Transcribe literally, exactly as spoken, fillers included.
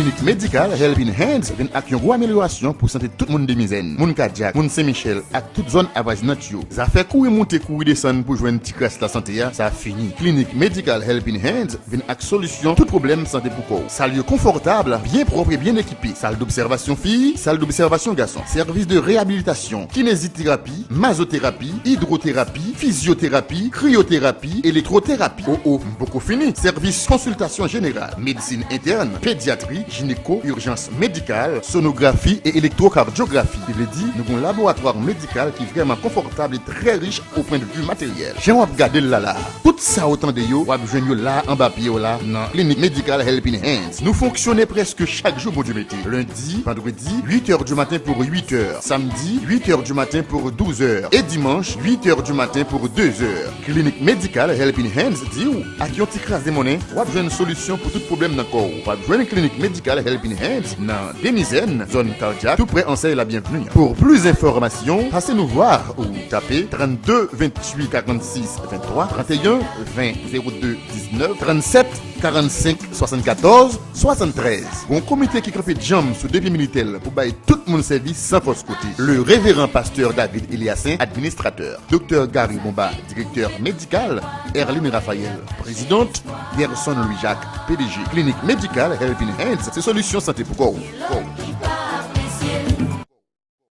Klinik Medikal Helping Hands vin ak yon gwo amelyorasyon pou sante tout moun Demizèn, moun Kadyak, moun Sen Michèl ak tout zòn avwazinant yo. Zafè kouri moute, kouri desann pou jwenn ti kras lasante a, sa fini. Klinik Medikal Helping Hands vin ak solisyon tout pwoblèm sante pou kò w. Sal yo konfòtab, byen pwòp e byen ekipe. Sal dobsèvasyon fi, sal dobsèvasyon gason. Sèvis de reyabilitasyon, kineziterapi, mazoterapi, idwoterapi, fizyoterapi, kriyoterapi, elektwoterapi. O o, m poko fini. Sèvis konsiltasyon jeneral, medsin entèn, pedyatri, jineko, ijans medikal, sonografi e elektwokadyografi. Ki vle di, nou gen yon laboratwa medikal ki vrèman konfòtab e trè rich o pwen de vi materyèl. Jan w ap gade l la la, tout sa w tande yo, w ap jwenn yo la anba pye w la nan Klinik Medikal Helping Hands. Nou fonksyone prèske chak jou Bondye mete. Lendi, vandredi, uit è di maten pou uit è. Samdi, uit è di maten pou douz è. E dimanch, uit è di maten pou de zè. Klinik Medikal Helping Hands di w, ak yon ti kraze monnen, w ap jwenn solisyon pou tout pwoblèm nan kò w. W ap jwenn Klinik Medikal Helping Hands nan Demizèn, zòn Kadyak, tou prè ansèy La Bienvenue. Pou plis enfòmasyon, pase nou vwa ou tape trannde venntuit karannsis venntwa, tranteyen ven zewo de diznèf, trannsèt karannsenk swasannkatòz swasanntrèz. Gon komite ki kanpe djanm sou de pye militè l pou bay tout moun sèvis san fòs kote. Le Reveran Pastè David Eliasen, administratè. Doktè Gary Bomba, direktè medikal. Erline Raphaël, prezidant. Gerson Louis Jacques, P D G. Klinik Medikal Helping Hands, se solisyon sante pou kò w. Kò w.